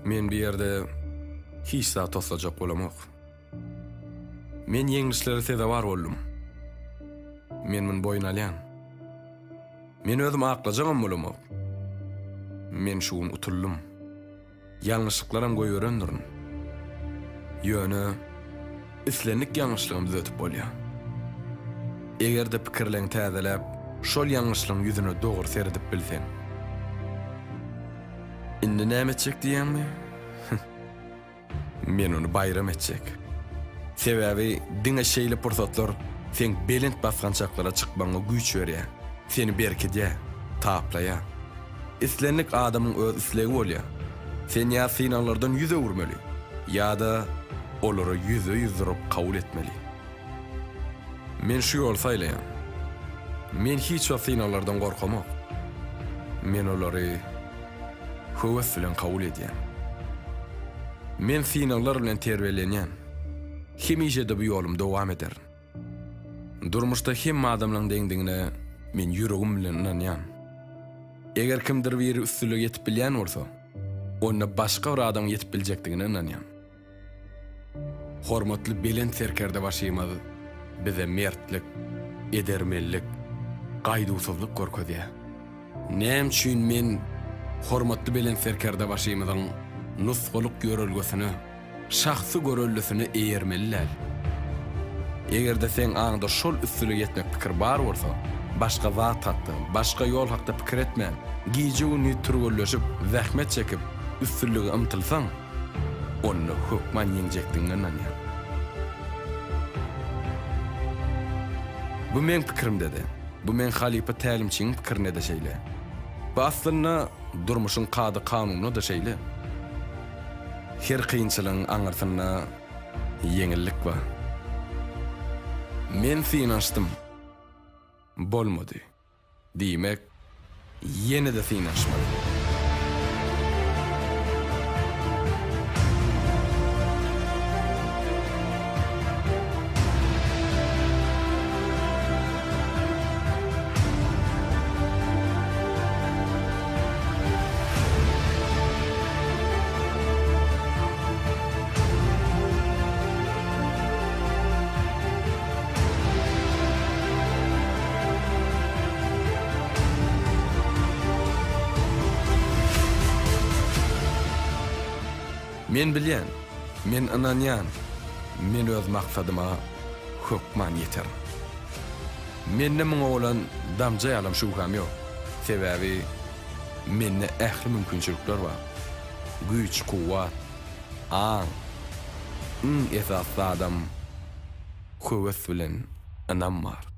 Men bu ýerde hiç zat toslajak bolamok. Men ýeňlişlere sezewar boldum. Men muny boýun alýan. Men özüm aklajagam bolamok. Men şu gün utuldym. Ýalňyşlyklaram goýberendirin. Ýöne islendik ýalňyşlygam düzetip bolýar. Eger-de pikirleňi täzeläp, şol ýalňyşlygyň ýüzüne dogry seredip bilseň. Indi näme etjek diýýäňmi? Men ony baýram etjek. Sebäbi diňe şeýle pursatlar seň belent basgançaklara çykmagyňa güýç berýär, seni berkidýär, taplaýar. Islendik adamyň öz islegi bolýar. Sen ýa synaglardan ýüz öwürmeli, ýa-da olary ýüzbe-ýüz durup kabul etmeli. Men şu ýoly saýlaýan. Men hiç wagt synaglardan gorkamok. Men olary höwes bilen kabul edýän. Men synaglar bilen terbiýelenýän. Hemişe-de bu ýolumy dowam ederin. Durmuşda hemme adamlaryň deňdigine men ýüregim bilen ynanýan. Eger kimdir biri üstünlige ýetip bilýän bolsa, onda başga bir adamyň ýetip biljekdigine ynanýan. Hormatly Belent Serkerdebaşymyz bize mertlik, edermenlik, gaýduwsyzlyk görkezýär. Näme üçin men hormatly Belent Serkerdebaşymyzyň nusgalyk ýörelgesine, şahsy göreldesine eýermeli däl? Eger-de seň aňda şol üstülige ýetmek pikiri bar bolsa, başga zat hakda, başga ýol hakda pikir etmän, gije-gündiz türgenleşip, zähmet çekip, üstünlige ymtylsaň, onda hökman ýeňjekdigiňe ynanýan. Bu meň pikirimde-de, bu meň halypa tälimçiň pikirinde-de şeýle. Bu aslynda durmuşyň kada-kanunynda-da şeýle. Her kynçylygyň aňyrsynda ýeňillik bar. Men synanyşdym. Bolmady. Diýmek, ýene-de synanyşmaly. Men bilýän, men ynanýan, men öz maksadyma hökman ýeterin. Mende muňa bolan damja ýalam şübhäm ýok. Sebäbi mende ähli mümkinçilikler bar. Güýç-kuwwat, aň, iň esasy zadam höwes bilen ynam bar.